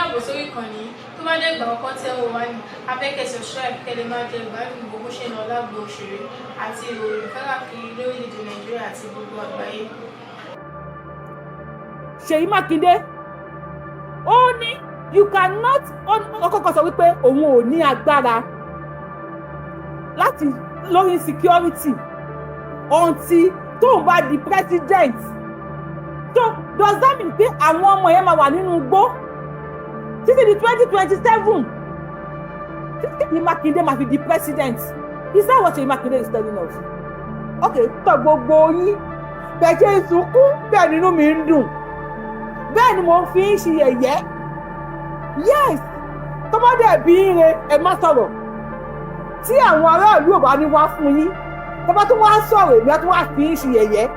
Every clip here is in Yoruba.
Káàbọ̀ sórí ìkànnì yìí. Tó bá jẹ́ ìgbà àkọ́kọ́ tẹ́ ò wá ní, a fẹ́ kẹ́ subscribe kẹ́ lè máa jẹ ìgbádùn gbogbo ṣe ń lọ lágbo òṣèré àti ìròyìn káàkiri lórílẹ̀‐èdè Nàìjíríà àti gbogbo àgbáyé. Ṣèyí Mákindé, ó ní you cannot, ó kọ́kọ́ sọ wípé òun ò ní agbára láti lórí security until tóun bá di president. So does that mean pé àwọn ọmọ yẹn máa wà nínú igbó títí di 2027, títí Ṣèyí Mákindé máa fi di president? Is that what Ṣèyí Mákindé is telling us? Okay, tọ́ gbogbo yín bẹ́ẹ̀ ṣe ń sunkún, bẹ́ẹ̀ nínú mi ń dùn, bẹ́ẹ̀ ni mo fi ń ṣe yẹ̀yẹ́. Yes, tó bá dẹ̀ bí ń re, ẹ má sọ̀rọ̀. Tí àwọn aráàlú ò bá ní wá fún yín, tó bá tún wá sọ̀rọ̀, èmi á tún wá fi ń ṣe yẹ̀yẹ́.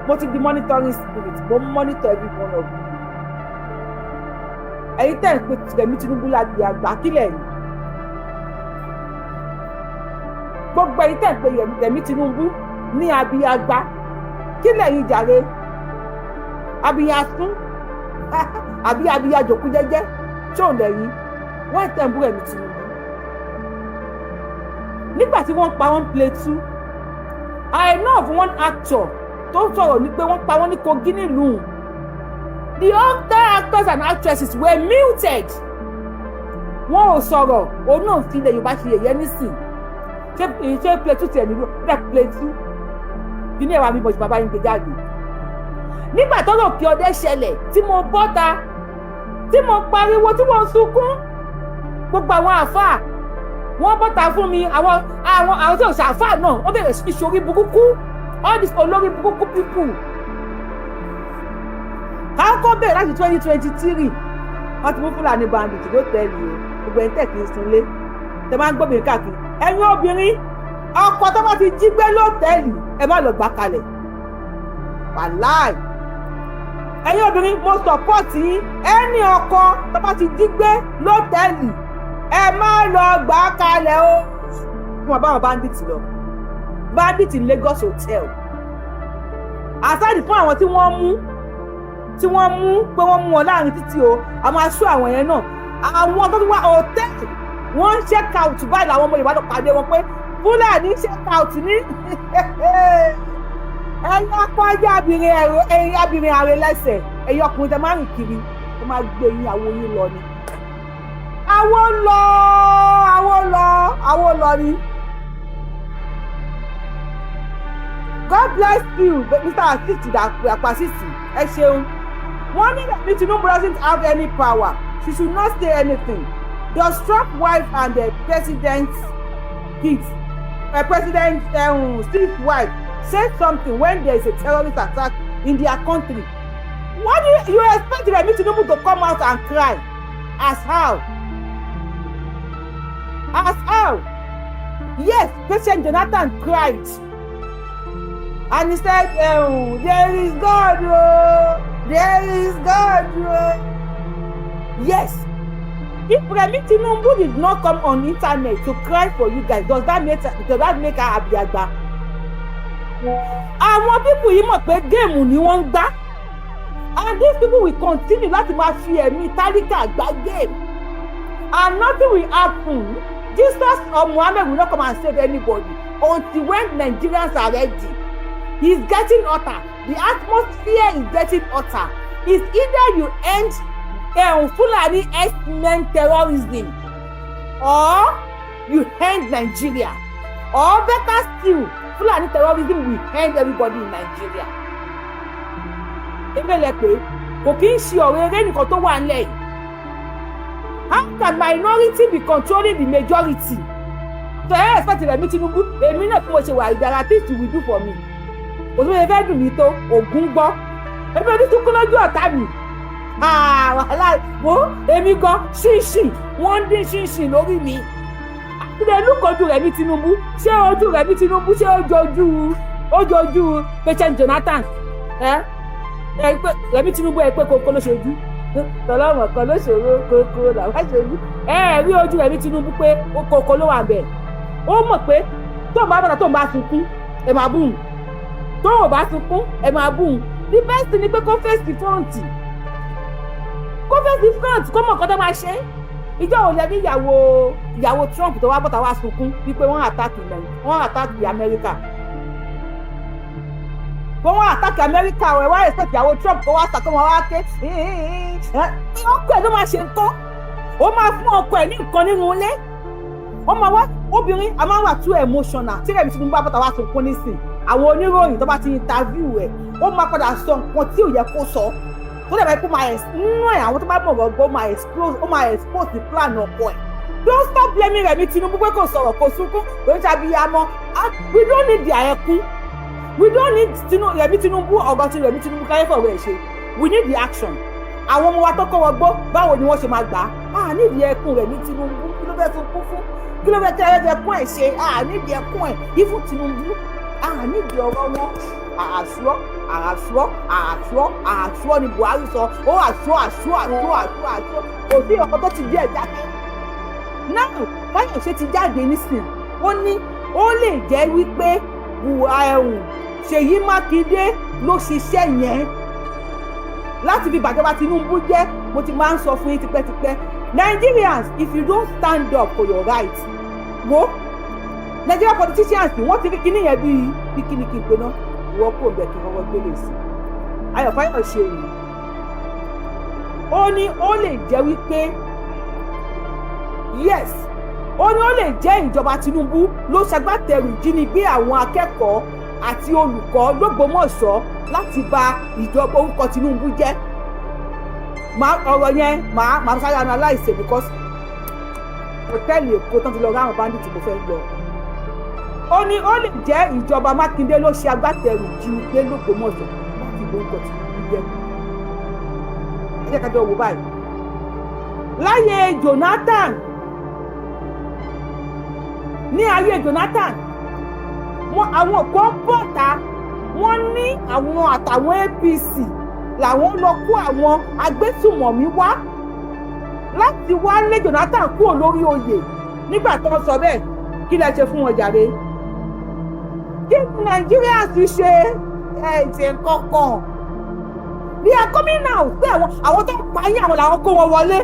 Mo ti di monitoring spirit, mo ń monitor every one of you. Ẹ̀yin tẹ́ ń pe Rẹ̀mí Tinubu láti àgbà kílẹ̀ yìí, gbogbo ẹ̀yin tẹ́ ń pe Rẹ̀mí Tinubu ní abiyagba kílẹ̀ yìí jàre, abiyasún àbí abiyajòkú jẹ́jẹ́ tí ò lẹ́yìn wọ́n tẹ̀ ń bú Rẹ̀mí Tinubu. Nígbà tí wọ́n pa wọ́n Plateau, I know of one actor tó sọ̀rọ̀ ní pé wọ́n pa wọ́n ní Kogi nílùú. The other actors and actresses were muted, wọn ò sọ̀rọ̀. Òun náà fi ilẹ̀ Yorùbá ṣe yẹ̀yẹ́ nísìn. Ṣé Plateau tiẹ̀ nílùú ó dà? Plateau kí ní ẹ̀wà mi bọ̀ ṣe bàbá yín gbé jáde nígbà tó lò kí ọdẹ ṣẹlẹ̀, tí mo bọ́ta, tí mo pariwo, tí mo sunkún, gbogbo àwọn àáfàá wọ́n bọ́ta fún mi. Àwọn tí ò ṣàáfàá náà, wọ́n bẹ̀rẹ̀ sí í ṣorí burúkú, all these olórí burúkú people. Kákọ́ bẹ̀rẹ̀ láti 2023, wọ́n ti mú Fúlàní bandit lótẹ́ẹ̀lì o. Gbogbo ẹ̀ń tẹ̀ kí n sunlé, tẹ máa ń gbóbìnrin káàkiri, ẹ̀yin obìnrin, ọkọ tó bá ti jí gbé lótẹ́ẹ̀lì, ẹ má lọ gbà kalẹ̀. Wàláì, ẹ̀yin obìnrin, mo support yín. Ẹni ọkọ tó bá ti jí gbé lótẹ́ẹ̀lì, ẹ má lọ gbà kalẹ̀ o. Fún wọn báwọn bandit lọ, bandit in Lagos hotel, aside fún àwọn tí wọ́n mú pé wọ́n mú wọn láàrin títí o, àwọn aṣọ àwọn yẹn náà, àwọn tó ti wá hòtẹ́ẹ̀lì, wọ́n ń check out báyìí làwọn ọmọ Yorùbá lọ pàdé wọn pé Fúlàní check out ní. Ẹ̀yin akọ́jà abirin ẹ̀rọ, ẹ̀yin abirin ààrẹ lẹ́sẹ̀, ẹ̀yin ọkùnrin tẹ máa rìn kiri, ó máa gbé yín, àwọn yín lọ ni. Àwọn lọ, àwọn lọ, àwọn lọ ni. God bless you, Mr. Asisi Dàpọ̀ Asisi, ẹ ṣeun. Wọ́n ní Rẹ̀mí Tinubu doesn't have any power, she should not say anything. Does Trump wife and the president's kids, President Steve's wife, say something when there is a terrorist attack in their country? What do you expect Rẹ̀mí Tinubu to come out and cry? As how? As how? Yes, President Jonathan cried and he said, "There is God, oh, there is God, oh." Yes, if Remi Tinubu did not come on internet to cry for you guys, does that make her abiagba? Àwọn people yìí mọ̀ pé game ni wọ́n ń gbá, and these people will continue láti máa fi ẹ̀mí tálíkà gbá game and nothing will happen. Jesus or Muhammad will not come and save anybody until when Nigerians are ready. It's getting hotter, the atmosphere is getting hotter. It's either you end Fulani herdsmen terrorism or you end Nigeria, or better still, Fulani terrorism will end everybody in Nigeria. Ebele pé kò kí ń ṣe ọ̀rọ̀ eré nìkan tó wà nílẹ̀ yìí. How can minority be controlling the majority? So ẹ expect Rẹ̀mí Tinubu, èmi náà bí mo ṣe wà, there are things you will do for me, kò tó yẹ fẹ́ dùn mí tó ògún gbọ́. Èmi ò ní sunkún lójú ọ̀tá mi. Wàhálà wo, èmi gan ṣínṣìn, wọ́n ń dín ṣínṣìn lórí mi. Àtúndẹ̀ lùkọ́jú Rẹ̀mí Tinubu, ṣé ojú Rẹ̀mí Tinubu, ṣé ó jojú Patient Jonathan? Ẹ pé Rẹ̀mí Tinubu, ẹ pé kókó ló ṣojú tọlọ́mọ kan ló ṣòro, kókó làwọn ṣojú. Ẹ rí ojú Rẹ̀mí Tinubu pé kókó ló wà bẹ́ẹ̀. Ó mọ̀ pé tó ń bá bàtà, tó ń bá sunkún, ẹ máa bùn, tó ò bá sunkún, ẹ máa bùn. The best ni pé kó face the front. Kó face the front, kó mọ̀ nǹkan tó máa ṣe. Ìjọ ò lẹ́ni ìyàwó Trump tó wá bọ́ta wá sunkún wípé wọ́n attack, wọ́n attack America, kó wọ́n attack America. Ẹ̀ wá expect ìyàwó Trump kó wá sàkó wọn wá ké. Ọkọ ẹ̀ ló máa ṣe nǹkan, ó máa fún ọkọ ẹ̀ ní nǹkan nínú ilé. Ó máa wá obìnrin a máa wà too emotional. Tí Rẹ̀mí Tinubu bá bọ́ta wá sunkún nísìn, àwọn oníròyìn tó bá ti interview ẹ̀, ó máa padà sọ nǹkan tí ò yẹ kó sọ, tó dẹ̀ bá kó máa nínú ẹ̀. Àwọn tó bá mọ̀ gbọ́, ó máa expose the plan ọkọ ẹ̀. Don't stop blaming Rẹ̀mí Tinubu pé kò sọ̀rọ̀, kò sunkún, kò ń ṣàbíyamọ. We don't need their ẹkún. We don't need Rẹ̀mí Tinubu. Ọ̀gá tí Rẹ̀mí Tinubu káyé fọ̀rọ̀ ẹ̀ ṣe, we need the action. Àwọn ọmọ wa tó kọ́ wọn gbọ́, báwo ni wọ́n ṣe máa gbà á? Nídìí ẹkún Rẹ̀mí Tinubu. Kí ló fẹ́ sunkún fún? Kí ló fẹ́ tẹ́ ẹkún ẹ̀ ṣe? Nídìí ẹkún ẹ̀. Even Tinubu, nídìí ọ̀rọ̀ wọn. Àṣọ àṣọ àṣọ àṣọ ni Buhari sọ. Ó àṣọ àṣọ àṣọ àṣọ àṣọ, kò sí ọkọ tó ti díẹ̀ jáde náà. Fáyọ̀ṣe ti jáde nísìn, ó ní ó lè jẹ́ wípé Ṣèyí Mákindé ló ṣiṣẹ́ yẹn láti fi bàjọba Tinubu jẹ́. Mo ti máa ń sọ fún yín tipẹ́tipẹ́, Nigerians, if you don't stand up for your right, wo Nigeria politicians, wọ́n ti rí kíní yẹn bíi bí kíní kí n pe náà. Ìwọ kò bẹ̀ kí wọ́n gbélé sí Ayọ̀ Fáyọ̀ṣe rèé. Ó ní ó lè jẹ́ wípé, yes, ó ní ó lè jẹ́ ìjọba Tinubu ló ṣagbátẹrù ìjínigbé àwọn akẹ́kọ̀ọ́ àti olùkọ́ l'Ógbómọ̀ṣọ́ láti bà ìjọba orúkọ Tinubu jẹ́. Máa ọ̀rọ̀ yẹn máa sáré analyse, because hòtẹ́ẹ̀lì Èkó tán ti lọ ráwọn bandit mo fẹ́ lọ. Ó ní ó lè jẹ́ ìjọba Mákindé ló ṣe agbátẹrù ìjínigbé l'Ógbómọ̀ṣọ́ láti bà orúkọ Tinubu jẹ́. Ẹ jẹ́ ká jọ wò báyìí. Láyé Jonathan, ní ayé Jonathan, wọn àwọn kan bọ̀ta, wọ́n ní àwọn àtàwọn APC làwọn lọ kó àwọn agbésùmọ̀mí wá láti wá lé Jonathan kúrò lórí oyè. Nígbà tó ń sọ bẹ́ẹ̀, kí lẹ ṣe fún wọn jàre? Kí ni Nàìjíríà ti ṣe? Ẹ ṣe kankan. They are coming out pé àwọn tó ń pa yín, àwọn làwọn kó wọn wọlé.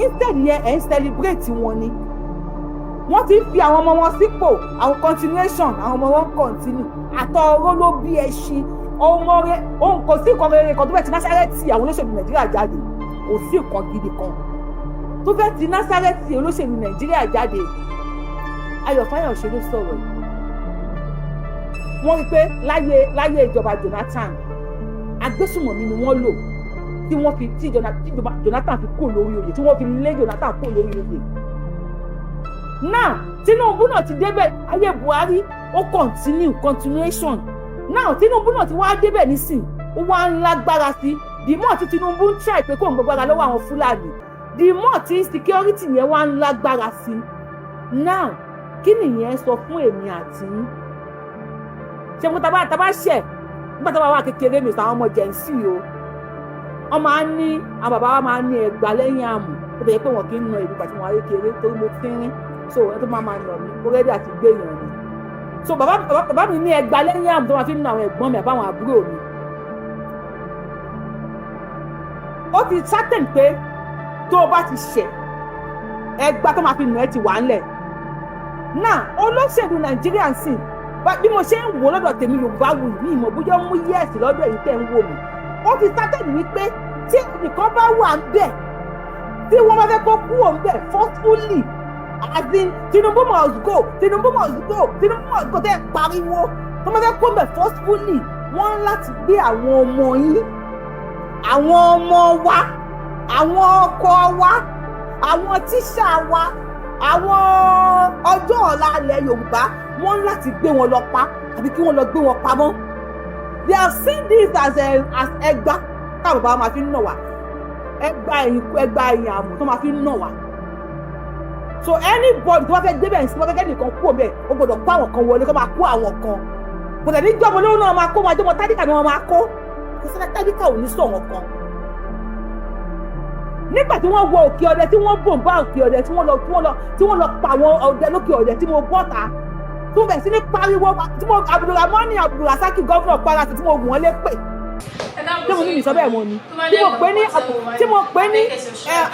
Instead yẹn, ẹ̀ ń celebrate wọn ni. Wọ́n ti ń fi àwọn ọmọ wọn sípò, àwọn continuation, àwọn ọmọ wọn continue. Àtọ̀ ọ̀rọ̀ ló bí ẹṣin ọmọ rẹ. Òun kò sí nǹkan rere kan tó fẹ́ ti Násárẹ́tì àwọn olóṣèlú Nàìjíríà jáde. Kò sí nǹkan gidi kan tó fẹ́ ti Násárẹ́tì olóṣèlú Nàìjíríà jáde. Ayọ̀ Fáyọ̀ṣe ló sọ̀rọ̀ yìí. Wọ́n rí pé láyé ìjọba Jonathan, agbésùmọ̀mí ni wọ́n lò tí wọ́n fi tí Jonathan fi kúrò lórí oyè, tí wọ́n fi lé Jonathan kúrò lórí oyè now. Tinubu náà ti débẹ̀. Ayé Buhari, ó continue, continuation. Now Tinubu náà ti wá débẹ̀ nísìn, ó wá ń lágbára sí. The more tí Tinubu ń try pé kó ń gbàgbára lọ́wọ́ àwọn Fúlàní, the more tí insecurity yẹn wá ń lágbára sí. Now, kí nìyẹn sọ fún èmi àti yín? Ṣé mo taba ṣẹ̀ nígbà tá a bá wà kékeré mi, sàwọn ọmọ Gen Z o, wọ́n máa ń ní, àwọn bàbá wa máa ń ní ẹgbàá lẹ́yìn àmù. Ó bẹ̀rẹ̀ pé wọ́n kì í na ìlú pàtí wọn wà kékeré torí mo tínrín, so ẹni tó máa nà mí, ó ready àti gbé èèyàn ni. So bàbá mi ní ẹgbàá lẹ́yìn àmù tó máa fi ń na àwọn ẹ̀gbọ́n mi àbáwọn àbúrò mi. Ó ti certain pé tó o bá ti ṣẹ̀, ẹgbàá tó máa fi nà ẹ́ ti wà ńlẹ̀. Now, olóṣèlú Nàìjíríà ń sìn, bí mo ṣe ń wò lọ́dọ̀ tèmi, Yorùbá wù mí ìmọ̀ bóyá ó mú yes lọ́dọ̀ èyí tẹ́ ń wò mí. Ó ti certain wípé tí ẹnìkan bá wà ń bẹ̀, tí wọ́n bá fẹ́ kó kúrò ń bẹ̀ forcefully, as in "Tinubu must go, Tinubu must go, Tinubu must go" tẹ́ ẹ pariwo, tó bá fẹ́ kó ń bẹ̀ forcefully, wọ́n ń láti gbé àwọn ọmọ yín, àwọn ọmọ wa, àwọn ọkọ wa, àwọn tíṣà wa, àwọn ọjọ́ ọ̀la ilẹ̀ Yorùbá, wọ́n ń láti gbé wọn lọ pa àbí kí wọ́n lọ gbé wọn pamọ́. They have seen this as ẹgbá táwọn bàbá máa fi ń nà wá, ẹgbá ẹ̀yìn, ẹgbá ẹ̀yìn àmù tó máa fi ń nà wá. So anybody tó bá fẹ́ gbé bẹ́ẹ̀ sí, wọ́n fẹ́ kẹ́ nìkan kú òbẹ̀, ó gbọ́dọ̀ kó àwọn kan wọlé, kó máa kó àwọn kan. Kò tẹ̀lé jọ́mọ lówó náà máa kó wọn, àjọmọ tálíkà ni wọ́n máa kó. Kò sí tálíkà ò ní sọ̀rọ̀ kan. Nígbà tí wọ́n wọ Òkè Ọdẹ, tí wọ́n bò ń bá Òkè Ọdẹ, tí wọ́n lọ pa àwọn ọdẹ lókè Ọdẹ, tí mo bọ́ta, tí mo bẹ̀rẹ̀ sí ní pariwo, tí mo Abdulrahman Abdulrasaki, governor Kwara, tí mo wù wọ́n lépè. Tí mo ní mi sọ bẹ́ẹ̀ mọ́ ni tí mo pè ní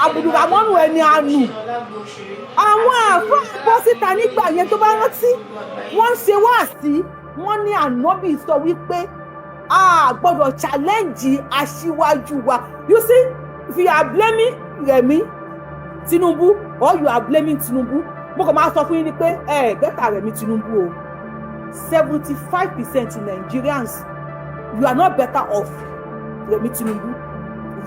Abdulrahmanu ẹni àánú. Àwọn àáfàá bọ́ síta nígbà yẹn, tó bá rántí, wọ́n ń ṣe wáàsí, wọ́n ní ànábì sọ wípé a gbọ́dọ̀ challenge aṣíwájú wa. You see, if you are blaming Rẹ̀mí Tinubu or you are blaming Tinubu, mo kàn máa sọ fún yín ni pé ẹ better Rẹ̀mí Tinubu o. 75% Nigerians, you are not better off Rẹ̀mí Tinubu.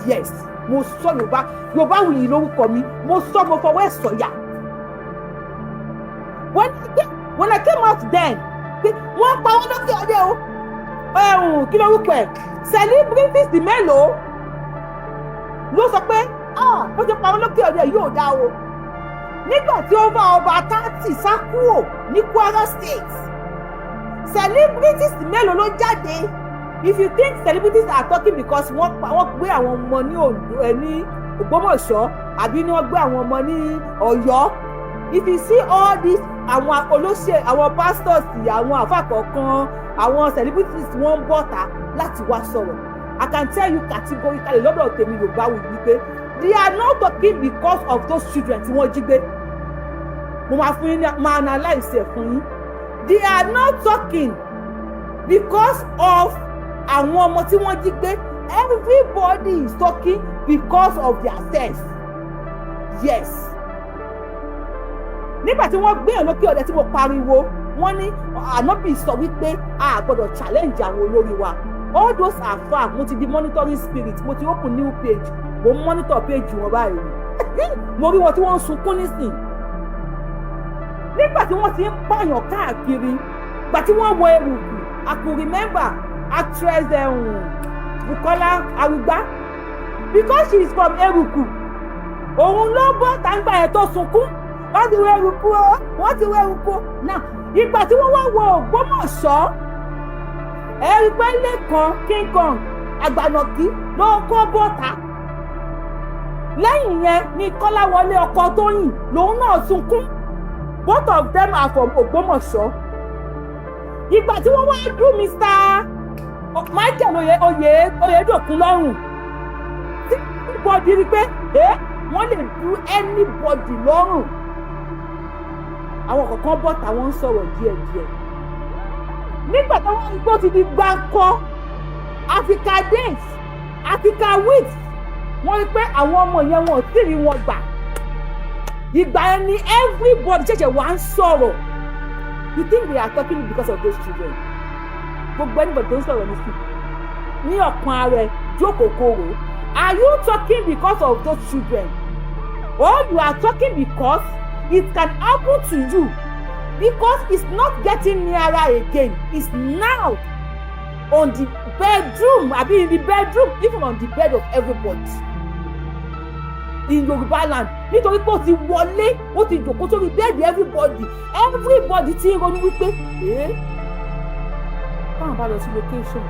Yes, mo sọ. Yorùbá, Yorùbá wuyì lórúkọ mi. Mo sọ, mo fọwọ́ ẹ̀ sọ̀yà. When I came out then pé wọ́n pa wọ́n lókè ọdẹ o, ẹ̀hún, kí lórúkọ ẹ̀, celebrities mélòó ló sọ pé, ah, bó ṣe pa wọ́n lókè ọdẹ yóò dá o? Nígbà tí ó bá ọba 30 sá kúrò ní Kwara State, celebrities mélòó ló jáde? If you think celebrities are talking because wọ́n pa, wọ́n gbé àwọn ọmọ ní Oǹdó ẹ, ní Ògbómọ̀ṣọ́, àbí ní wọ́n gbé àwọn ọmọ ní Ọ̀yọ́, if you see all these, àwọn olóṣè, àwọn pastors, àwọn àfà kọ̀ọ̀kan, àwọn celebrities, wọ́n ń bọ̀ta láti wá sọ̀rọ̀, I can tell you categorically, lọ́dọ̀ tèmi, Yorùbá wù wípé they are not talking because of those children tí wọ́n jí gbé. Mo máa fún yín ní, máa analyse ẹ̀ fún yín. They are not talking because of àwọn ọmọ tí wọ́n jí gbé. Everybody is talking because of their self. Yes, nígbà tí wọ́n gbé lókè ọ̀dẹ tí mo pariwo, wọ́n ní ànábì sọ wípé a gbọ́dọ̀ challenge àwọn olórí wa. All those are fact. Mo ti di monitoring spirit, mo ti open new page, mo ń monitor page wọn báyìí. Mo rí wọn tí wọ́n ń sunkún nísìn nígbà tí wọ́n ti ń pààyàn káàkiri, gbà tí wọ́n wọ Eruku. I could remember actress Bukola Arugba, because she is from Eruku, òun ló bọ́ tàǹgbà yẹn tó sunkún. Wọ́n ti wọ Eruku o, wọ́n ti wọ Eruku o. Now, ìgbà tí wọ́n wá wọ Ògbómọ̀ṣọ́, ẹ rí pé Lẹ́kan King Kong Àgbànàkí ló kó bọ́ta. Lẹ́yìn yẹn ni Kọ́láwọlé ọkọ Tóyìn lòun náà sunkún. Both of them are from Ògbómọ̀ṣọ́. Ìgbà tí wọ́n wá dún Mr Michael Oyèdòkun lọ́rùn, tí everybody rí pé ẹ wọ́n lè dú anybody lọ́rùn, àwọn kọ̀ọ̀kan bọ̀ táwọn ń sọ̀rọ̀ díẹ̀díẹ̀. Nígbà táwọn rí pé ó ti di gbáǹkọ́, Africa days, Africa weeks, wọ́n rí pé àwọn ọmọ yẹn, wọn ò tí ì rí wọn gbà. Ìgbà yẹn ni everybody ṣẹ̀ṣẹ̀ wá ń sọ̀rọ̀. You think they are talking because of those children? Gbogbo anybody tó ń sọ̀rọ̀ nísìn ní ọ̀kan ara ẹ̀ jókòó kóró, are you talking because of those children, or you are talking because it can happen to you? Because it's not getting nearer again, it's now on the bedroom, abi in the bedroom, even on the bed of everybody in Yorùbá land. Nítorí pé ó ti wọlé, ó ti jòkó sórí bẹ́ẹ̀dì everybody. Everybody ti ń ronú wípé ee, táwọn bá lọ sí location,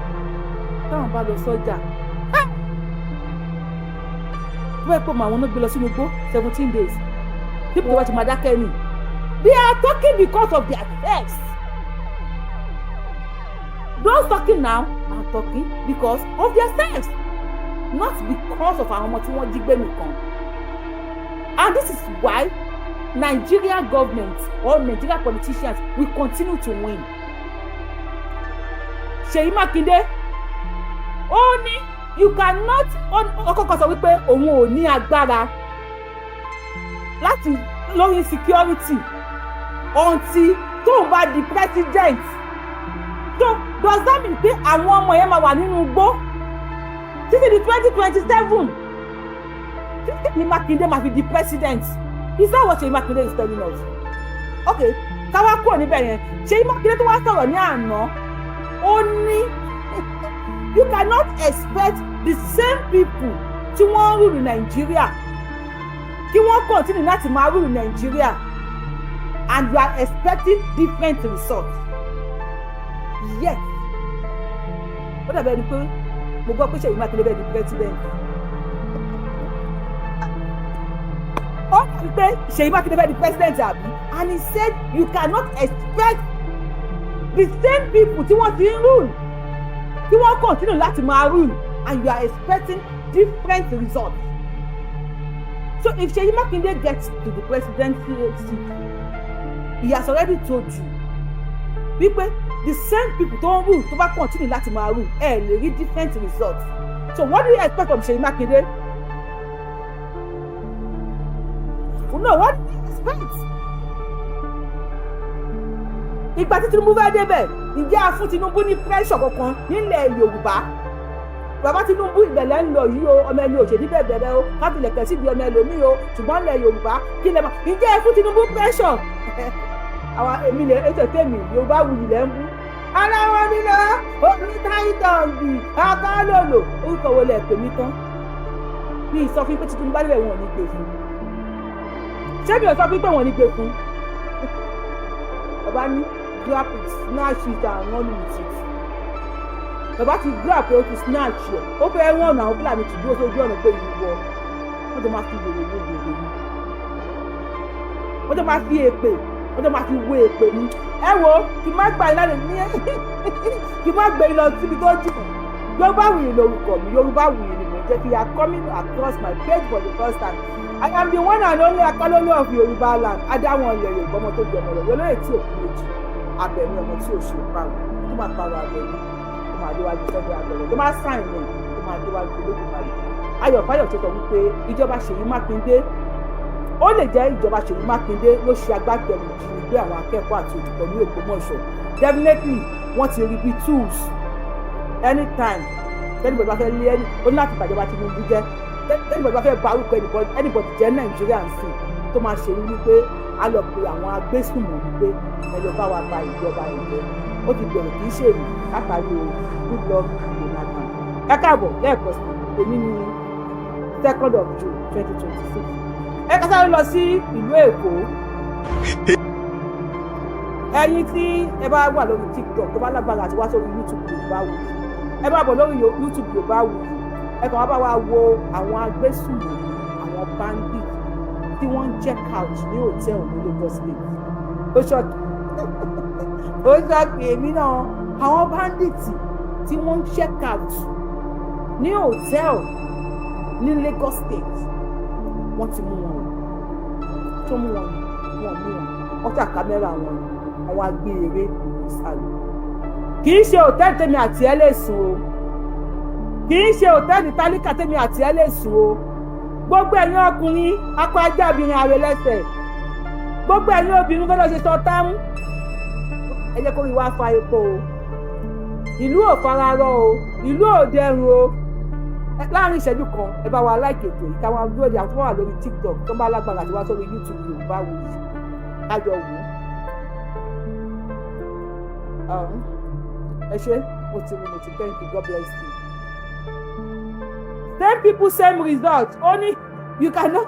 táwọn bá lọ sọ́jà, tó bẹ́ẹ̀ pé mọ àwọn náà gbé lọ sínú igbó 17 days, tí kò bá ti máa dákẹ́ ni. They are talking because of their sex. Those talking now are talking because of their sex, not because of àwọn ọmọ tí wọ́n jí gbé nìkan. And this is why Nigeria government or Nigeria politicians will continue to win. Ṣèyí Mákindé, ó ní you cannot, ó kọ́kọ́ sọ wípé òun ò ní agbára láti lórí security until tóun bá di president. So does that mean pé àwọn ọmọ yẹn máa wà nínú igbó títí di 2027, títí ní Mákindé máa fi di president? Is that what Ṣèyí Mákindé is telling us? Okay, káwá kúrò níbẹ̀ yẹn. Ṣèyí Mákindé tó wá sọ̀rọ̀ ní àná, ó ní you cannot expect the same people tí wọ́n ń rule Nàìjíríà kí wọ́n continue láti máa rule Nàìjíríà and you are expecting different results. Yet ó dàbí ẹni pé mo gbọ́ pé Ṣèyí Mákindé bẹ́ẹ̀ di president. Ó dàbí pé Ṣèyí Mákindé bẹ́ẹ̀ di president, àbí? And he said you cannot expect the same people tí wọ́n ti ń rule. Kí wọ́n continue láti máa rule and you are expecting different results. So if Seyi Makinde gets to the presidency seat, he has already told you wípé the same people tó ń rule, tó bá continue láti máa rule, ẹ lè rí different results. So what do you expect from Seyi Makinde? No, what do you expect? Ìgbà tí Tinubu fẹ́ débẹ̀, ǹjẹ́ a fún Tinubu ní pressure kankan nílẹ̀ Yorùbá? Bàbá Tinubu, ìbẹ̀lẹ̀ ń lọ yìí o, ọmọ ẹni òṣèlú bẹ̀bẹ̀rẹ̀ o, káfílẹ̀kẹ̀ síbi ọmọ ẹlòmíì o, ṣùgbọ́n ilẹ̀ Yorùbá, kí lè máa, ǹjẹ́ ẹ fún Tinubu pressure? Àwa èmi lè ètò tèmi, Yorùbá wuyì lẹ́ ń bú ara wọn nílò orí táìtọ̀ǹgì akálòlò. Orúkọ wo lẹ pè mí tán? Bí sọ fún pé Tinubu bá débẹ̀, wọn ò ní gbé fún. Ṣé mi ò sọ fún pé wọn ò ní gbé fún? Bàbá ní grab it, snatch it and run with it. Bàbá ti grab pé ó ti snatch ẹ̀, ó fẹ́ rán àwọn Fúlàní ti dúró sójú ọ̀nà pé ìwọ, wọ́n jọ máa fi wèrè wo wèrè ni, wọ́n jọ máa fi èpè, wọ́n jọ máa fi wo èpè ni. Ẹ wo, kí má gbà yín lálẹ́ ní, kí má gbé yín lọ síbi tó jìnnà. Yorùbá Wuyì lórúkọ mi, Yorùbá Wuyì ni mò ń jẹ́. Kí you are coming across my page for the first time, I am the one and only Akalolo of Yorùbá land, adáwọn ilẹ̀ Yorùbá, ọmọ tó jẹ ọmọ rẹ̀ olóyè tí ò kú méjì, abẹ̀mí ọmọ tí ò ṣe pààrọ̀, tó máa pààrọ̀ abẹ̀mí, tó máa déwájú federal government, tó máa sign ní, tó máa déwájú Olódùmarè. Ayọ̀ Fáyọ̀ṣe sọ wípé ìjọba Ṣèyí Mákindé, ó lè jẹ́ ìjọba Ṣèyí Mákindé ló ṣe agbátẹrù ìjínigbé àwọn akẹ́kọ̀ọ́ àti olùkọ́ ní Ògbómọ̀ṣọ́. Definitely, wọ́n ti rí bí tools. Anytime anybody bá fẹ́ lé ẹni, ó ní láti bàjọba Tinubu jẹ́. Anybody bá fẹ́ ba orúkọ anybody jẹ́ Nàìjíríà ń sìn, tó máa ṣe ní wípé a lọ pe àwọn agbésùnmọ̀mí pé ẹ lọ bá wa ba ìjọba ẹ̀ jẹ́. Ó ti bẹ̀rẹ̀, kì í ṣèlú látàrí o Goodluck Jonathan. Ẹ káàbọ̀ lẹ́ẹ̀kan sí. Èmi ní 2nd of June 2026. Ẹ ká sáré lọ sí ìlú Èkó. Ẹ̀yin tí ẹ bá wà lórí TikTok, tó bá lágbára àti wá sórí YouTube Yorùbá Wuyì, ẹ bá bọ̀ lórí YouTube Yorùbá Wuyì, ẹ kàn wá bá wa wo àwọn agbésùnmọ̀mí, àwọn bandit tí wọ́n ń check out ní hòtẹ́ẹ̀lì ní Lagos State. Ó shock, ó shock èmi náà. Àwọn bandit tí wọ́n ń check out ní hòtẹ́ẹ̀lì ní Lagos State, wọ́n ti mú wọn o. Tó mú wọn ni wọ́n mú wọn, wọ́n tà kámẹ́rà wọn ni àwọn agbé eré sálọ. Kì í ṣe hòtẹ́ẹ̀lì tèmi àti ẹ lè sùn o, kì í ṣe hòtẹ́ẹ̀lì tálíkà tèmi àti ẹ lè sùn o. Gbogbo ẹ̀yin ọkùnrin akọ ajá, obìnrin àrè lẹ́sẹ̀, gbogbo ẹ̀yin obìnrin fẹ́lẹ́ ṣe sọ támú, ẹ jẹ́ kó rí wá fa epo o. Ìlú ò fararọ o, ìlú ò dẹrùn o. Láàrin ìṣẹ́jú kan, ẹ bá wa like ètò yìí, káwọn dúró de àwọn tó wà lórí TikTok, tó bá lágbára àti wá sórí YouTube Yorùbá Wuyì, kájọ wò ó. Ẹ ṣé, mo ti mo ti thank you, God bless you. Same people, same result. Ó ní you cannot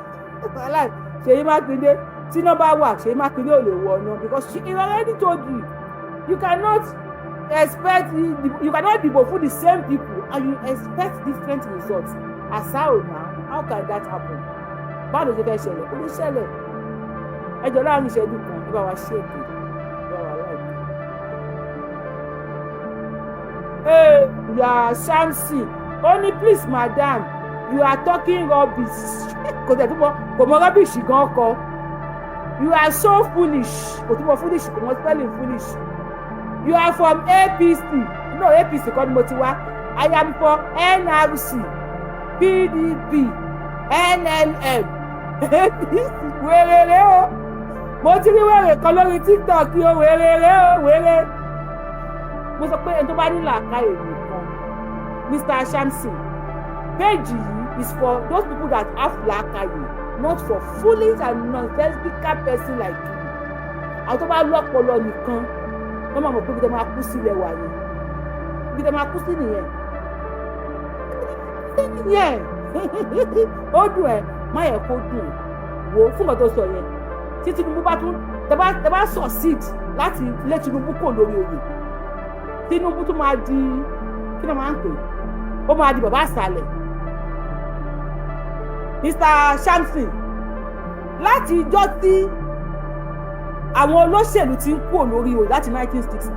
like Ṣèyí Mákindé. Tí iná bá wà, Ṣèyí Mákindé ò lè wọ ọ̀nà because he already told you, you cannot expect, you cannot dìbò fún the same people and you expect different results. As how now? How can that happen? Báwo ló ṣe fẹ́ ṣẹlẹ̀? Ó lè ṣẹlẹ̀. Ẹ jọ, láàrin ìṣẹ́jú kan, ẹ bá wa ṣe ètò, ẹ bá wa like. Hey, ya Shamsi, ó ní please madam, you are talking rubbish. Kò tẹ̀ túbọ̀, kò mọ rubbish gan kọ. You are so foolish. Kò túbọ̀ foolish, kò mọ spelling foolish. You are from APC. No, APC kọ́ ni mo ti wá. I am for NRC, PDP, NLM, APC. Wéréré o, mo ti rí wèrè kan lórí TikTok o. Wéréré o, wéré. Mo sọ pé ẹni tó bá ní làákàyè nìkan. Mr Shamsin, page yìí is for those people that have làákàyè, not for foolish and nonsensical person like you. Àwọn tó bá lọ́pọlọ nìkan wọ́n máa mọ̀ pé ibi tó máa kú sílẹ̀ wà yẹn, ibi tó máa kú sí nìyẹn nìyẹn. Ó dùn ẹ́, má yẹ kó dùn ẹ́. Wò ó fún nǹkan tó sọ yẹn, tí Tinubu bá tún tẹ bá succeed láti lé Tinubu kò lórí oyè, Tinubu tún máa di, kí ló máa ń pè, ó máa di bàbá àṣàlẹ̀. Mr Shamsin, láti ijọ́ tí àwọn olóṣèlú ti ń kúrò lórí oyè láti 1960.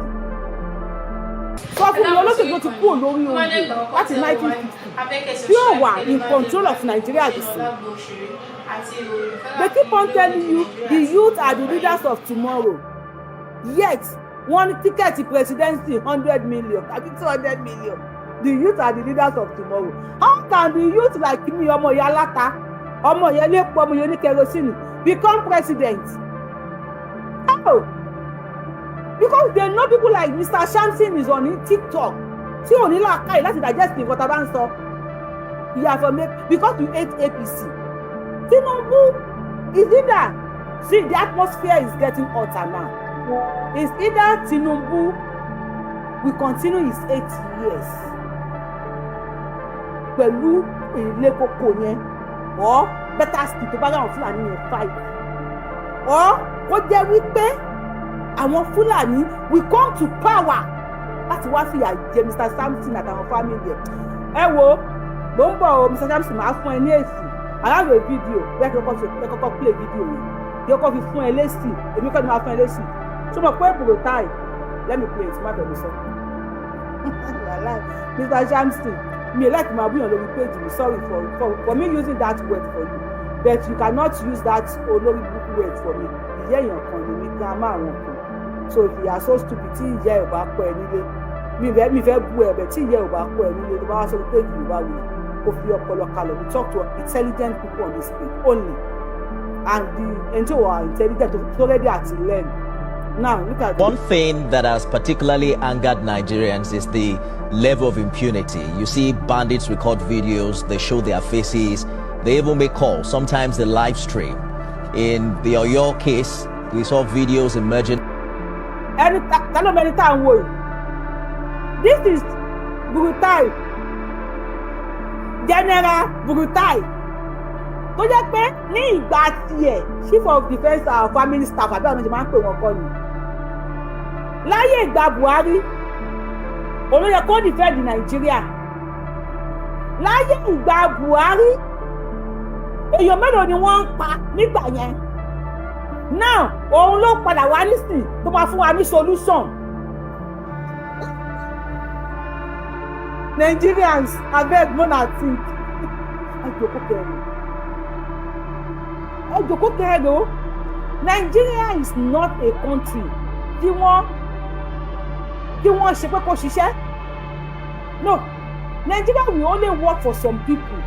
Sọ fún mi, olóṣèlú tó ti kúrò lórí oyè láti 1960 tí ó wà in control of Nigeria this year. They keep on telling you the youth are the leaders of tomorrow, yet wọ́n ní ticket presidency 100 million àbí 200 million. The youth are the leaders of tomorrow. How can the youth like me, ọmọ ìyá aláta, ọmọ ìyá elépo, ọmọ ìyá oníkerosíìnì, become president? How? Because they know people like Mr. Shamson is on TikTok, tí ò ní làákàyè láti digest nǹkan tá a bá ń sọ. You for make because you hate APC. Tinubu is either, see, the atmosphere is getting hotter now. Is either Tinubu will continue his 8 years pẹ̀lú ilé koko yẹn, or better still, tó bá ráwọn Fúlàní yẹn five, or kó jẹ́ wípé àwọn Fúlàní will come to power láti wá fìyà jẹ Mr. Samson àtàwọn family ẹ̀. Ẹ wo, ló ń bọ̀ o. Mr. Samson, máa fún ẹ ní èsì aláwọ̀ fídíò bí ẹ kọ́kọ́ ṣe, ẹ kọ́kọ́ play fídíò yẹn kí ó kọ́ fi fún ẹ lésì. Èmi kọ́ ni máa fún ẹ lésì. Ṣé mo pé Buratai? Let me play it, má bẹ̀rù sọ. Mr. Samson, mi like máa búyàn lórí page mi. Sorry for me using that word for you, but you cannot use that olórí burúkú word for me. Ìyá èèyàn kan ni mi, grandma àwọn kan. So if you are so stupid, tí ìyá ẹ̀ ò bá kọ́ ẹ nílé, mi fẹ́ bú ẹ bẹ̀, tí ìyá ẹ̀ ò bá kọ́ ẹ nílé, tó bá wá sórí page Yorùbá wuyì, kó fi ọpọlọ kalẹ̀. We talk to intelligent people on this page only, and the ẹni tí wà intelligent tó ready àti learn. Now look at One thing that has particularly angered Nigerians is the level of impunity. You see bandits record videos, they show their faces, they even make calls. Sometimes they live stream. In the Oyo case, we saw videos emerging. Ẹni ta ló mẹni tá à ń wò yìí? This is Buratai, General Buratai, tó jẹ́ pé ní ìgbà tiẹ̀, chief of defence and family staff, àbí àwọn ọmọ máa ń pè wọ́n kọ́ ni láyé ìgbà Buhari, olóyè kó defend Nàìjíríà. Láyé ìgbà Buhari, èèyàn mélòó ni wọ́n ń pa nígbà yẹn? Now òun ló padà wá nísìn tó máa fún wa ní solution. Nigerians, abeg, una think. Ẹ jòkó kẹrin, ẹ jòkó kẹrin o. Nigeria is not a country tí wọ́n ṣe pé kó ṣiṣẹ́. No, Nigeria will only work for some people.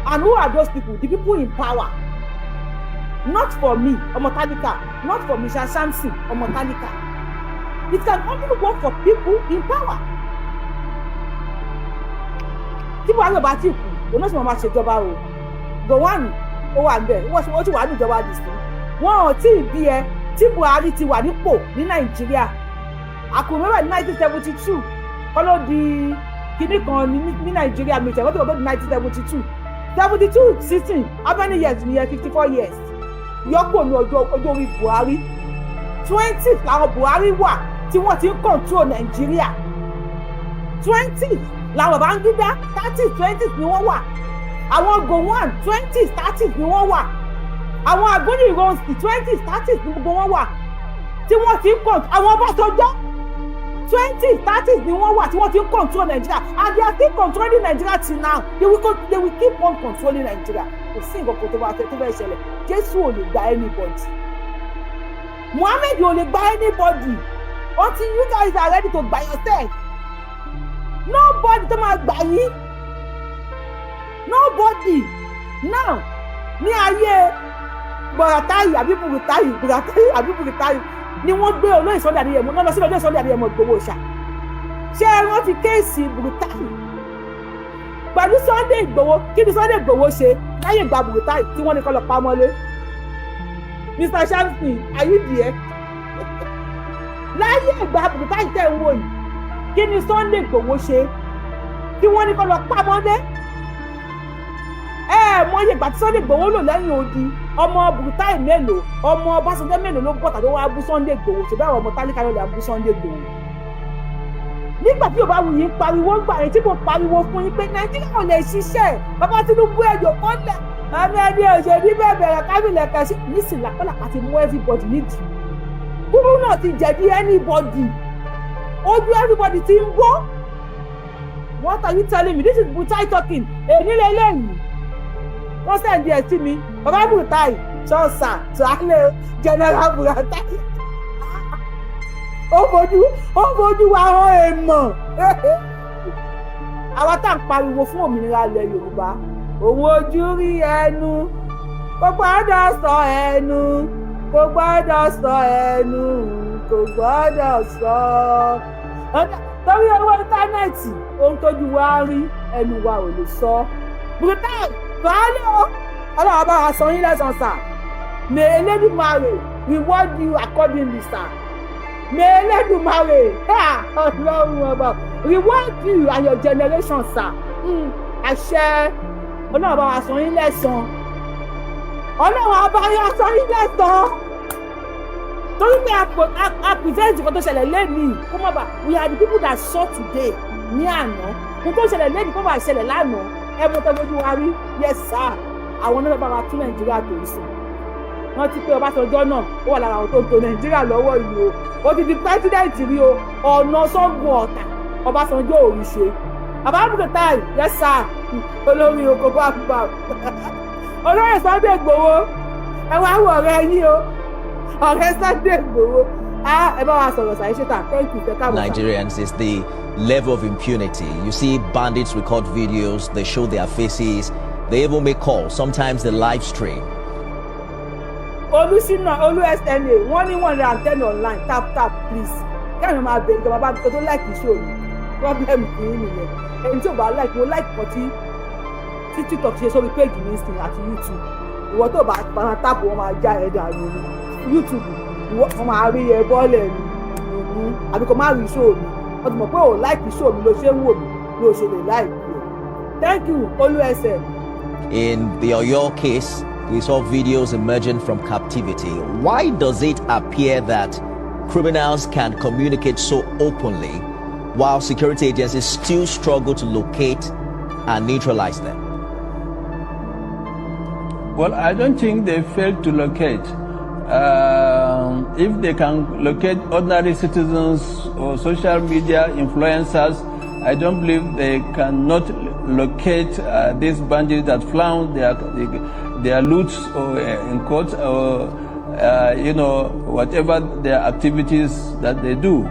And who are those people? The people in power. Not for me, ọmọ tálíkà. Not for Mr. Samson, ọmọ tálíkà. It can only work for people in power. Tí Buhari ò bá tí kú, òun náà sì máa ṣèjọba o. Gowon ó wà ń bẹ̀, ó sì wà níjọba dìsín. Wọn ò tí ì bí ẹ tí Buhari ti wà nípò ní Nàìjíríà. Àkùnrin ní 1972 kọ́ ló di kinní kan ní Nàìjíríà. Mi ìṣẹ̀wọ́n tó kọ́ tó di 1972, 72, 16, how many years nìyẹn? 54 years. Yọpọ̀ ní ọjọ́ orí Buhari. 20 làwọn Buhari wà tí wọ́n ti ń control Nàìjíríà. 20 làwọn Babangida, 30, 20 ni wọ́n wà. Àwọn Gowon, 20, 30 ni wọ́n wà. Àwọn Aguiyi Ironsi, 20, 30 ni gbogbo wọn wà tí wọ́n ti ń control. Àwọn Ọbásanjọ́, 20, 30 ni wọ́n wà tí wọ́n ti ń control Nigeria, and they are still controlling Nigeria till now. They will keep on controlling Nigeria. Kò sí nǹkan kan tó bá fẹ́ tó fẹ́ ṣẹlẹ̀. Jésù ò lè gba anybody, Muhammed ò lè gba anybody until you guys are ready to gba yourself. Nobody tó máa gbà yín, nobody. Now, ní ayé Buratai àbí Buratai, Buratai àbí Buratai ni wọ́n gbé olóyè Sunday Adéyẹmọ náà lọ sí olóyè Sunday Adéyẹmọ Ìgbòho ṣá. Ṣé ẹ rántí case Buratai pẹ̀lú Sunday Ìgbòho? Kí ni Sunday Ìgbòho ṣe láyé ìgbà Buratai tí wọ́n ní kó lọ pamọ́lé? Mr. Shamsi, are you there? Láyé ìgbà Buratai tẹ̀ ń wò yìí, kí ni Sunday Ìgbòho ṣe tí wọ́n ní kó lọ pamọ́lé? Ẹ mọ iye ìgbà tí Sunday Ìgbòho lò lẹ́yìn odi. Ọmọ Buratai mélòó, ọmọ Ọbásanjọ́ mélòó ló bọ̀ tàbí wàá bú Sunday Ìgbòho? Ṣe báwọn ọmọ tálíkà ló lè bú Sunday Ìgbòho nígbà tí Yorùbá Wuyì ń pariwo gbà yẹn, tí mo pariwo fún yín pé Nàìjíríà ò lè ṣiṣẹ́? Bàbá Tinubu, ẹjọ́ kọ́lẹ̀ àmì ẹni òṣèlú bẹ́ẹ̀ bẹ̀rẹ̀ kábìlẹ̀ kẹsí nísìnyí. Làpálàpá ti mú everybody nídìí kúrú náà ti jẹ̀bi anybody. Ojú everybody ti ń bọ́. What are you telling me? This is Butai talking. Èyí lélẹ́yìí, wọ́n send ẹ̀ sí mi. Bàbá Butai ṣọ́ọ̀ṣà tuale, General Buratai, ó fojú wa hàn èèmọ̀. Àwa tá à ń pariwo fún òmìnira ilẹ̀ Yorùbá, òun ojú rí, ẹnu kò gbọ́dọ̀ sọ, ẹnu kò gbọ́dọ̀ sọ, ẹnu kò gbọ́dọ̀ sọ, torí owó internet. Ohun tójú wa rí, ẹnu wa ò lè sọ. Buratai tuale o, Ọlọ́run bá wa san yín lẹ́san sà. May Elédùmarè reward you accordingly, sir. May Elédùmarè, Ọlọ́run Ọba, reward you and your generation, sir. Àṣẹ, Ọlọ́run bá wa san yín lẹ́san, Ọlọ́run ọba yín san yín lẹ́san, torí pé a prevent nǹkan tó ṣẹlẹ̀ lẹ́nìí kó má bà. We are the people that saw today ní àná. Nǹkan tó ṣẹlẹ̀ lẹ́nìí kó má bà ṣẹlẹ̀ lánàá. Ẹ mú tẹ́lójú wa rí. Yes sir, àwọn náà bá wa tún Nàìjíríà tó sùn. Wọ́n ti pé Ọbásanjọ́ náà, ó wà lára àwọn tó ń tò Nàìjíríà lọ́wọ́ yìí o. Ó ti di president rí o. Ọ̀nà Ṣàngó Ọ̀tà, Ọbásanjọ́ ò rí ṣe. Bàbá Buratai, yes sir, olórí oko bá bá olóyè Sunday Igboho, ẹ wá wọ ọ̀rẹ́ yín o, ọ̀rẹ́ Sunday Igboho, ẹ bá wa sọ̀rọ̀ sàyẹ́ ṣètà. Thank you, fẹ́ káàbọ̀. Nigerians is the level of impunity. You see bandits record videos, they show their faces, they even make calls. Sometimes they live stream. Olùsínà Olú SNA, wọ́n ní 110 online. Tap tap, please. Kẹ́rin máa bẹ̀rẹ̀ ìjọba bá tó like show mi. Problem kì í nìyẹn. Ẹni tí ò bá like, mo like kan tí TikTok ṣe sórí page mi sìn àti YouTube. Ìwọ tó bá máa tap, wọn máa já ẹ dànù ní YouTube. Ìwọ wọn máa rí ẹ bọ́ọ̀lẹ̀ ni, àbí kò má rí show mi. Wọ́n ti mọ̀ pé ò like show mi ló ṣe ń wò mí, ló ṣe lè like ẹ. Thank you, Olú SN. In the Oyo case, we saw videos emerging from captivity. Why does it appear that criminals can communicate so openly while security agencies still struggle to locate and neutralize them? Well, I don't think they failed to locate. If they can locate ordinary citizens or social media influencers, I don't believe they cannot locate these bandits that flaunt their loot or in court or whatever their activities that they do.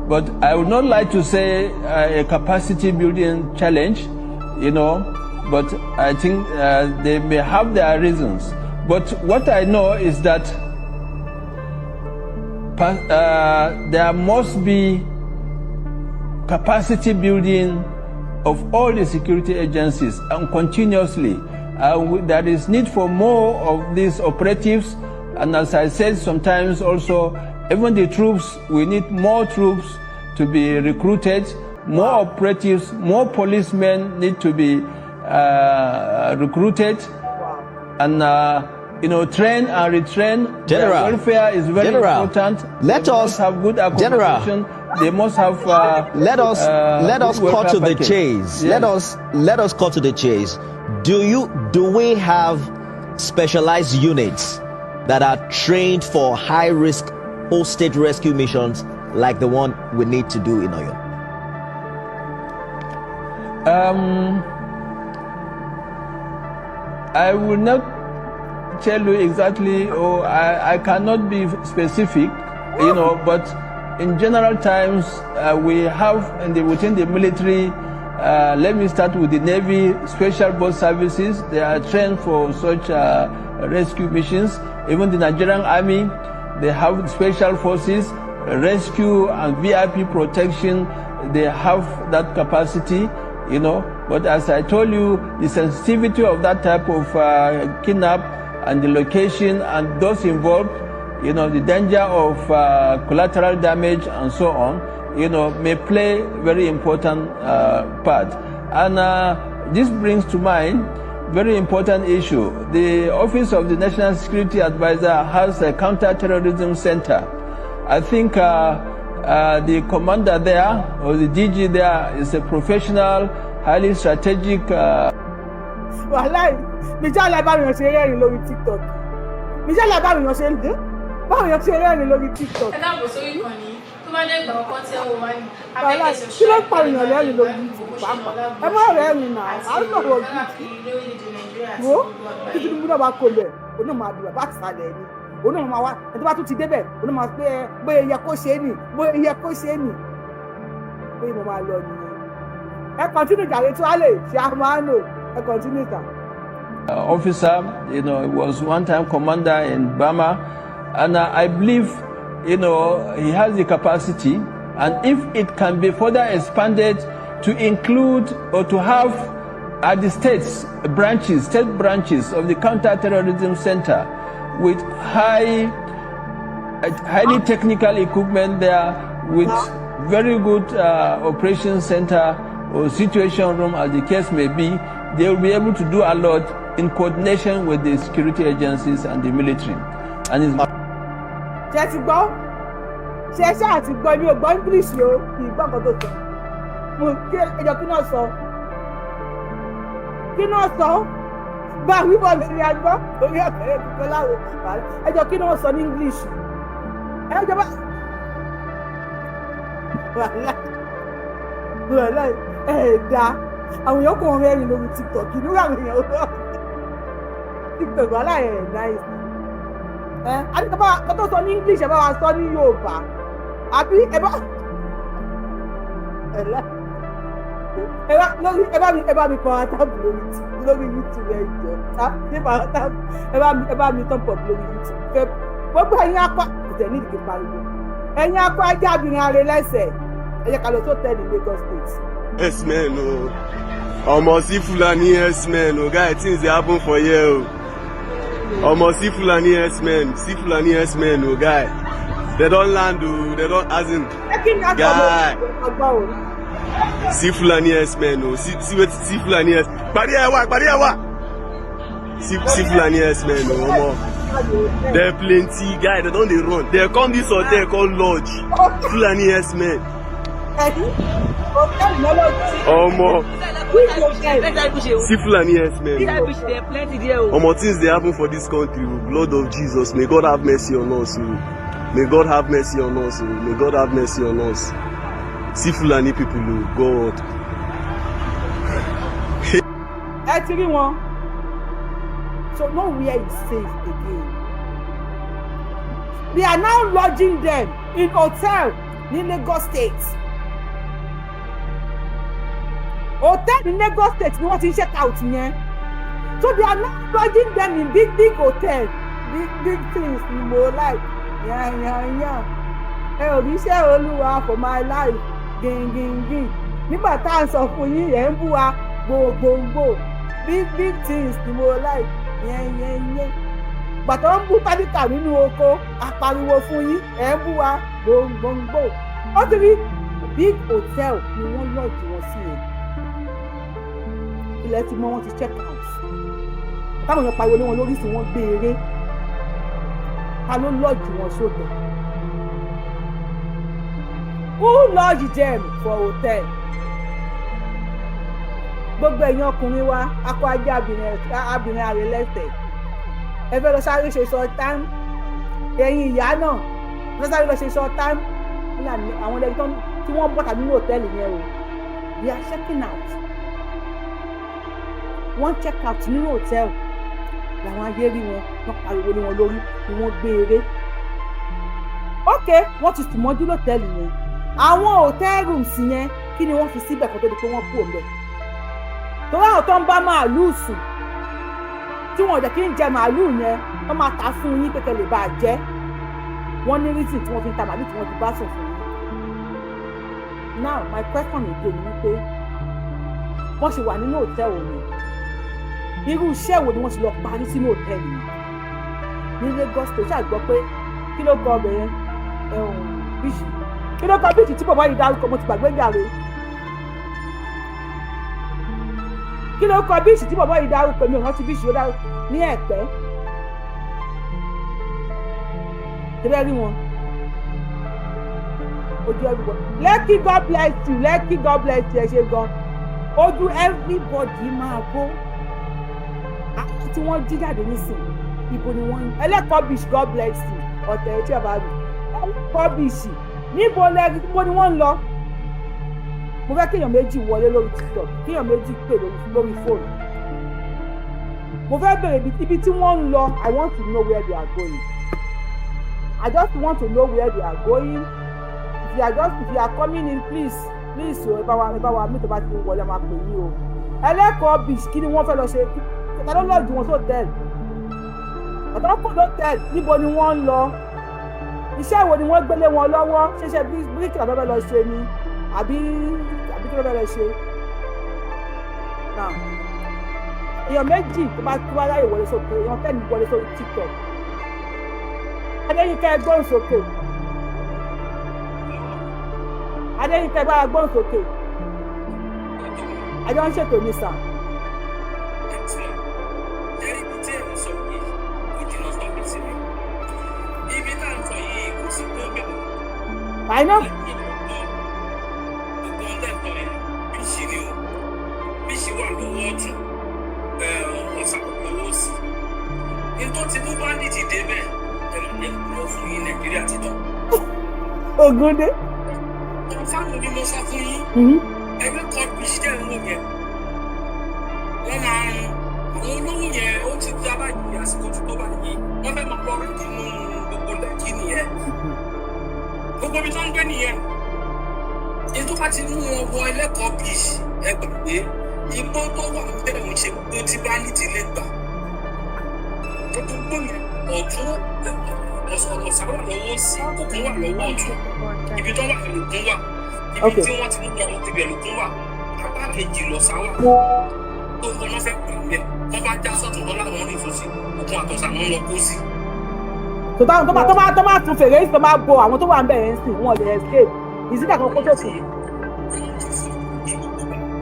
But I would not like to say a capacity building challenge, but I think they may have their reasons. But what I know is that there must be capacity building of all the security agencies and continuously. There is need for more of these operatives, and as I said, sometimes also even the troops, we need more troops to be recruited, more operatives, more policemen need to be recruited and train and retrain. General, Their welfare is very General, important. let They us must have good General, accommodation. They must have. Let us good cut to welfare the package. chase. Yes. Let us cut to the chase. Do we have specialized units that are trained for high risk hostage rescue missions like the one we need to do in Oyo? I will not tell you exactly, or I cannot be specific, but in general times, we have within the military, let me start with the Navy, Special Boat Services. They are trained for such rescue missions. Even the Nigerian Army, they have special forces, rescue and VIP protection. They have that capacity. But as I told you, the sensitivity of that type of kidnap and the location and those involved, the danger of collateral damage and so on, may play very important part. And this brings to mind very important issue. The Office of the National Security Advisor has a counter-terrorism center. I think the commander there, or the DG there, is a professional, highly strategic. Wàhálà Michelle, báwọn èèyàn ṣe rẹ́rìn lórí TikTok. Michelle, báwọn èèyàn ṣe rẹ́rìn lórí TikTok. Ẹ káàbọ̀ sórí ìkànnì. Tó bá dé ìgbà àkọ́kọ́ tí ẹ wò wá ní, Wàhálà, a fẹ́ kẹ́ kí ló subscribe pààyàn kẹ́ lè máa lẹ́rìn jẹ lórí ìgbádùn YouTube gbogbo ṣe ń lọ pàápàá? lágbo Ẹ má òṣèré rẹ́rìn náà, àti à ń sọ̀rọ̀ ìròyìn gidi. káàkiri lórílẹ̀-èdè Nàìjíríà àti Wo gbogbo tí àgbáyé. Tinubu náà bá kó lẹ̀, òun náà máa di bàbá àtìsàlẹ̀ ni. Òun náà máa wá ẹni tó bá tún ti débẹ̀, òun náà máa pé ẹ bóyá yẹ kó ṣe é nì, bóyá yẹ kó ṣe é nì, bóyá mo máa lọ nìyẹn. Ẹ continue jàre, tí wàá lè ṣe àmánò, ẹ continue tà. Officer, he was one time commander in Bama, and I believe, he has the capacity, and if it can be further expanded to include or to have at the states branches, state branches of the counter-terrorism center with highly technical equipment there, with very good operation center or situation room, as the case may be, they will be able to do a lot in coordination with the security agencies and the military. And it's Ṣe ti gbọ́? Ṣe ṣáà ti gbọ́? Mi ò gbọ́ English o, kì í gbọ́ nǹkan tó sọ. Mo kí ẹjọ́, kí náà sọ, kí náà sọ bá wíwọ lórí agbọ́ orí ọ̀kẹ́rẹ́ kíkọ́ láwo. Ẹjọ́, kí náà sọ ní English? Ẹjọ́ bá wàhálà wàhálà ẹ̀ẹ́dá àwọn èèyàn kò rẹ́rìn lórí TikTok, inú àwọn èèyàn rọ TikTok. Wàhálà ẹ̀ nice. Ẹ àti kó tó sọ ní English, ẹ bá wa sọ ní Yorùbá, àbí ẹ bá ẹ bá lórí ẹ bá mi power tap lórí YouTube. Ẹ jọ ta ní power tap, ẹ bá mi thumb up lórí YouTube. Fẹ gbogbo ẹ̀yin akọ ìtẹ̀ ní ìdíje pariwo, ẹ̀yin akọ ajá abìnrin arẹ lẹ́sẹ̀, ẹ jẹ́ ká lọ sọ́tẹ́ẹ̀lì Lagos State. Herdsmen o. Omo, see Fulani herdsmen o. Guy, things dey happen for here o. Omo, see Fulani herdsmen, see Fulani herdsmen o, guy. They don land o, they don as in Ẹ kí ni a sọ? Guy. Ọgbọ́n o. See Fulani herdsmen o. See, see wetin, see Fulani herds. Parí ẹ wá, parí ẹ wá. See Fulani herdsmen o, omo. They plenty, guy, they don dey run. They come this hotel called Lodge. Fulani herdsmen. Ẹ̀yin hòtẹ́ẹ̀lì lọ́lọ́dún. Omo, Which hotel? See Fulani herdsmen o. Omo, things dey happen for dis country o. Blood of Jesus, may God have mercy on us o. May God have mercy on us o. May God have mercy on us. See Fulani people o, God. Ẹ ti rí wọn. So nowhere is safe again. They are now lodging them in hotel ní Lagos State. Hotel ní Lagos State ni wọ́n ti ń check out yẹn. So they are now lodging them in big big hotel. Big big things ni mo like, yan yan yan. Ẹ ò rí iṣẹ́ Olúwa for my life gingingin. Nígbà tá à ń sọ fún yín, ẹ̀ ń bú wa gbogbogbò. Big big things ni mo like, yẹn yẹn yẹn. Gbàtọ́ ń bú tálíkà nínú oko, apariwo fún yín, ẹ̀ ń bú wa gbòǹgbòǹgbò. Ó ti rí big hotel ni wọ́n lodge wọn sí yẹn. Ilẹ̀ ti mọ́, wọ́n ti check out. Táwọn èèyàn pariwo lé wọn lórí sí, wọ́n gbé eré. Ta ló lodge wọn sóde? Who lodge them for hotel? Gbogbo ẹ̀yin ọkùnrin wa, akọ ajé abìnrin àrè lẹ́sẹ̀, ẹ fẹ́ lọ sáré ṣe sọ tán. Ẹ̀yin ìyá náà lọ sáré lọ ṣe sọ tán. Àwọn ẹlẹ́yìn tí wọ́n bọ́ta nínú hòtẹ́ẹ̀lì yẹn o, they are checking out. Wọ́n check out nínú hòtẹ́ẹ̀lì làwọn ayé rí wọn, wọ́n pariwo lé wọn lórí ni wọ́n gbé eré. Ok, wọ́n ti sùn mọ́jú lọ́tẹ́ẹ̀lì yẹn. Àwọn hotel rooms yẹn, kí ni wọ́n fi síbẹ̀ kó tó di pé wọ́n kú òǹbẹ̀? Torí àwọn tó ń bá màálùú sùn, tí wọn ò jẹ́ kí ń jẹ màálùú yẹn, wọ́n máa ta fún yín pé kẹ́ lè bá a jẹ́. Wọ́n ní reason tí wọ́n fi ń ta màálùú tí wọ́n ti bá sùn fún yín. Now my question again ni wípé, wọ́n ṣe wà nínú hòtẹ́ẹ̀lì yẹn, irú iṣẹ́ wo ni wọ́n ti lọ parí sínú hòtẹ́ẹ̀lì yẹn ní Lagos State? Ṣáà gbọ́ pé kí ló kọ ọbẹ̀ yẹn, beach, kí ló kọ beach tí bàbá yìí dárúkọ? Mo ti gbàgbé jàre. Kí ló kọ beach tí bàbá yìí dárúkọ? Mi ò rántí beach ó dárúkọ ní Ẹ̀pẹ́. Tẹ́lẹ̀ rí wọn ojú everybody. Lekki, God bless you. Lekki, God bless you. Ẹ ṣe gan. Ojú everybody máa bó. Àwọn tí wọ́n jí jáde nísìnyí, ibo ni wọ́n ń? Ẹlẹ́kọ̀ọ́ beach, God bless you. Ọ̀tẹ̀ ẹ̀ tí a bá rí ẹlẹ́kọ̀ọ́ beach. Níbo lẹ, níbo ni wọ́n ń lọ? Mo fẹ́ kéèyàn méjì wọlé lórí TikTok, kéèyàn méjì pè lórí fóònù. Mo fẹ́ bèrè ibi tí wọ́n ń lọ. I want to know where they are going. I just want to know where they are going. If you are coming in, please, please o, ẹ bá wa mí. Tó bá ti wọlé, máa pè yín o. Ẹlẹ́kọ̀ọ́ Beach, kí ni wọ́n fẹ́ lọ ṣe? Ta ló lodge wọn sótẹ́ẹ̀lì? Ọ̀tọ̀ kò lótẹ́ẹ̀lì. Níbo ni wọ́n ń lọ? Iṣẹ́ wo ni wọ́n gbélé wọn lọ́wọ́? Ṣẹṣẹ bíríkì làbẹ́ fẹ́ lọ ṣe ni, àbí kí ló fẹ́ lọ ṣe now? Èèyàn méjì tó bá ráyè wọlé sókè, èèyàn fẹ́ẹ́ wọlé sórí TikTok. Adéyínká, gbóhùn sókè. Adéyínká, bá gbóhùn sókè. Àjọ ń ṣètò ní sà. Ibi tí ẹ̀ ń sọ yìí kò jìnnà sọ́fíìsì mi. Ibi tá à ń sọ yìí, kò sí tó bẹ̀rẹ̀. I know. Gbogbo ń tẹ̀ sọ yẹn, beach ni o. Beach wà lọ́wọ́ ọ̀tún, ọ̀sà lọ́wọ́ òsì. Ní tó ti mú bandit débẹ̀, ẹ má jẹ́ kúrò fún yín, Nàìjíríà ti tán. Ògúndé. Fáwọn ni mo sọ fún yín. Ẹgbẹ́ kan beach tẹ̀ ń wò yẹn, wọ́n máa ń àwọn olówó yẹn, ó ti dá báyìí, àsìkò tó tó báyìí, wọ́n fẹ́ máa lọ rí nínú gbogbo Lẹ́kì nìyẹn, gbogbo ibi tó ń gbé nìyẹn. Èyí tó bá ti mú wọn wọ Ẹlẹ́kọ̀ọ́ Beach, ẹ gbàgbé, igbó tó wà bẹ́ẹ̀ ń ṣe gbogbo tí bandit lè gbà. Gbogbo yẹn, ọ̀tún ọ̀sà wà lọ́wọ́ sí, òkun wà lọ́wọ́ ọ̀tún. Ibi tó wà lòkun wà, ibi tí wọ́n ti mú wọn ibẹ̀ lòkun wà, apá kejì lọ̀sà wà tó ń bọ́ fẹ́ gbà mẹ́. Wọ́n bá já sọ́tún lọ láwọn orí ìfòsí, òkun àtọ̀sà ló ń lọ kó sí. Tó bá tún fèrè tó bá bo àwọn tó wà ń bẹ̀rẹ̀ ń sìn, wọn lè escape ìsídà kan kó tó kù.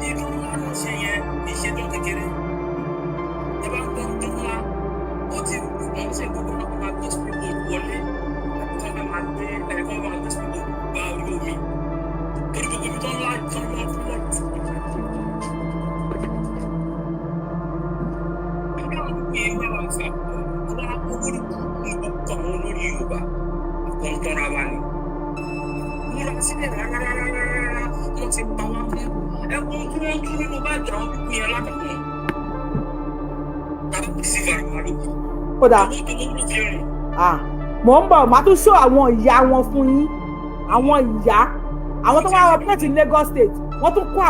Ìlú ńlá ló ṣe yẹn, ìṣèjọ kékeré. Ẹ bá ń gbọ́ ọdún ńlá, ó ti wọ́n ṣe gbogbo wọn máa gbé speedboat wọlé, àbí kọ́ fẹ́ máa gbé ẹ̀ kọ́ máa gbé speedboat gba orí omi. Torí gbogbo ibi tó ńlá tó ń lọ fún wọn. Nígbà wọn pè é wá wá fà wá olórí kúkú, gbogbo àwọn olórí Yorùbá kò ń tọ́ra wa ni. Múra sílẹ̀ rárá rárá, wọ́n ti pa wá fún ẹkún tí wọ́n tún nínú báàgì àwọn pípín yẹn látàwọn. Tàbí sí fara ló kù. Kódà Owó tó ló fi rìn. Ah, mò ń bọ̀, màá tún ṣó àwọn ìyá wọn fún yín. Àwọn ìyá àwọn tó wá operate ní Lagos State, wọ́n tún kó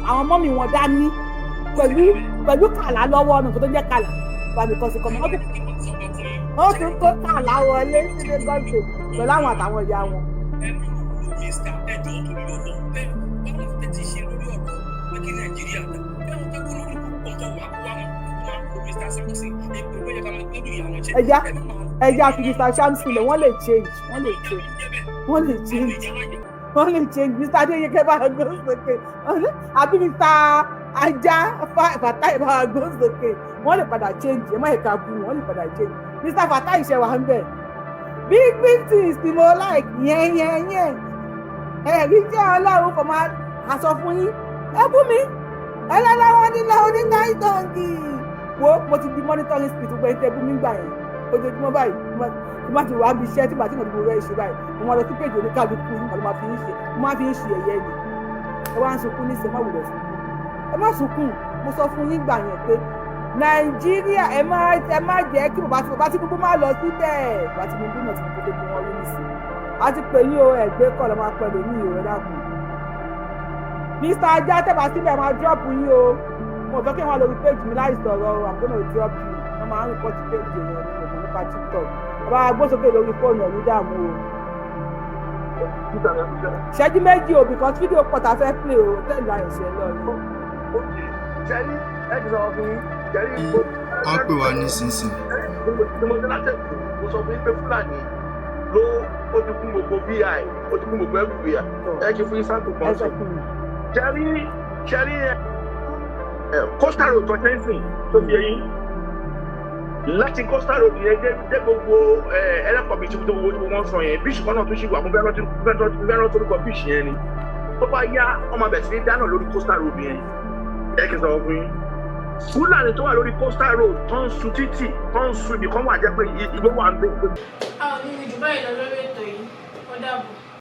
àwọn mummy wọn dání pẹ̀lú kàlá lọ́wọ́ ọ̀nà tó jẹ́ kàlà bàmí kan sí kan. Wọ́n tún kó kàlá wọlé sí Lagos State pẹ̀lú àwọn àtàwọn ìyá wọn. Mr. Ẹjọ́ torí ọlọ́ ẹ, báwo lè ti ṣe lórí ọ̀rọ̀ pé kí Nàìjíríà dá ẹ, wọ́n fẹ́ kó lórí púpọ̀ tó wà wá máa lo Mr. Samson, èpè ló yẹ ká máa gbẹ́dùn ìyá wọn jẹ. Ẹja ẹja fi Mr. Samson lẹ, wọ́n lè change, wọ́n lè change, wọ́n lè change, wọ́n lè change. Mr. Adéyẹkẹ, bá gbó sókè, àbí Mr. Ajá Fatai, bá gbó sókè. Wọ́n lè padà change, ẹ má yẹ ká bú, wọ́n lè padà change. Mr. Fatai ṣe wà ń bẹ̀. Big big things ni mo like yẹn yẹn yẹn. Ẹ̀rí jẹ́ Ọlọ́run kò máa àsọ fún yín. Ẹ bú mi ẹlẹ́lẹ́wọ́n nílẹ̀ onínáìtọ́ǹgì wo, mo ti di monitoring spirit. Gbogbo ẹni tẹ́ bú mi gbà yẹn, ojoojúmọ́ báyìí tí má ti wà á bí iṣẹ́ tí màá tí mo ti mo rẹ́ ṣe báyìí, mo máa lọ sí péjì oníkálukú, mo máa fi ń ṣe, mo máa fi ń ṣe ẹ̀yẹ ni. Ẹ wá ń sunkún ní ìsẹ̀, má wulẹ̀ sunkún, ẹ má sunkún. Mo sọ fún yín gbà yẹn pé Nàìjíríà, ẹ má jẹ́ kí bàbá Tinubu má lọ síbẹ̀. Bàbá Tinubu náà ti kó tó kí wọ́n rí nísìn. A ti pè yín o, ẹ̀gbẹ́ kọ́ lọ́ máa pẹ̀lú ní ìrọ̀ dàkún. Mr. Ajá, tẹ́bà síbẹ̀, máa drop yín o. Mo fẹ́ kí wọ́n lórí page mi láì sọ̀rọ̀ o. I'm gonna drop you. Wọ́n máa ń report page èèyàn ní gbogbo nípa TikTok. Ẹ bá gbósókè lórí fóònù, ẹ̀mí dààmú o. Ìṣẹ́jú méjì o, because fídíò pọ̀ tá a fẹ́ play o. Tẹ́lẹ̀ àìsàn lọ ni. Wọ́n pè wá nísinsìnyí. Mo ti láti mo sọ fún yín pé Fúlàní ló ó ti kún gbogbo vi, ó ti kún gbogbo everywhere. Ẹ kí fún yín sáàtò Ẹ kan sọ sí. fún mi. Ṣẹ́rí ẹ, coastal road tó ṣe ń sìn tó fi eyín láti coastal road yẹn dé gbogbo ẹlẹ́kọ̀ọ́ bíi tí gbogbo tí wọ́n sọ yẹn, beach kan náà tó ṣì wà. Mo fẹ́ rántí orúkọ beach yẹn ni. Tó bá yá, wọ́n máa bẹ̀ sí ní dáná lórí coastal road yẹn. Ẹ kì í sọ fún yín, Fúlàní tó wà lórí coastal road tó ń sun títì, tó ń sun ibì kan wà jẹ́ pé igbó wà ń bẹ. A ò ní jù báyìí lọ lórí.